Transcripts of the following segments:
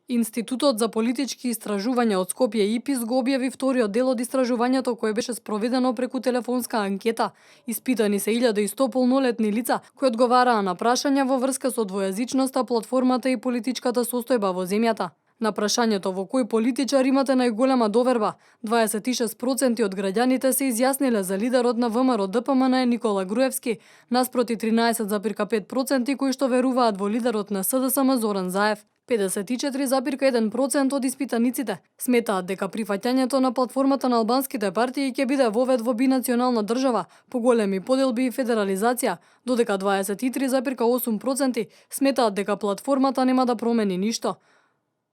Институтот за политички истражувања од Скопје ИПИС го објави вториот дел од истражувањето кое беше спроведено преку телефонска анкета. Испитани се 1100 полнолетни лица кои одговараа на прашања во врска со двојазичноста, платформата и политичката состојба во земјата. На прашањето во кој политичар имате најголема доверба, 26% од граѓаните се изјасниле за лидерот на ВМРО ДПМН Никола Груевски, наспроти 13,5% кои што веруваат во лидерот на СДСМ Зоран Заев. 54,1% од испитаниците сметаат дека прифаќањето на платформата на албанските партии ќе биде вовед во бинационална држава, поголеми поделби и федерализација, додека 23,8% сметаат дека платформата нема да промени ништо.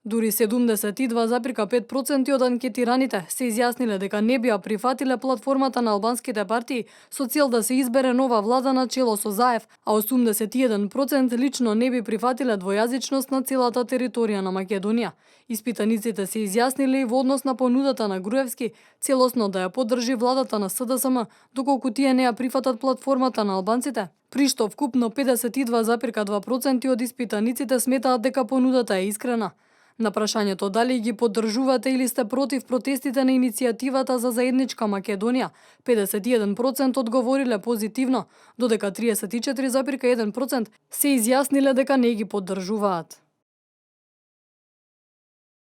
Дури 72,5% од анкетираните се изјасниле дека не биа прифатиле платформата на албанските партии со цел да се избере нова влада на чело со Заев, а 81% лично не би прифатиле двојазичност на целата територија на Македонија. Испитаниците се изјасниле и во однос на понудата на Груевски целосно да ја поддржи владата на СДСМ, доколку тие не ја прифатат платформата на албанците, при што вкупно 52,2% од испитаниците сметаат дека понудата е искрена. На прашањето дали ги поддржувате или сте против протестите на иницијативата за заедничка Македонија, 51% одговориле позитивно, додека 34,1% се изјасниле дека не ги поддржуваат.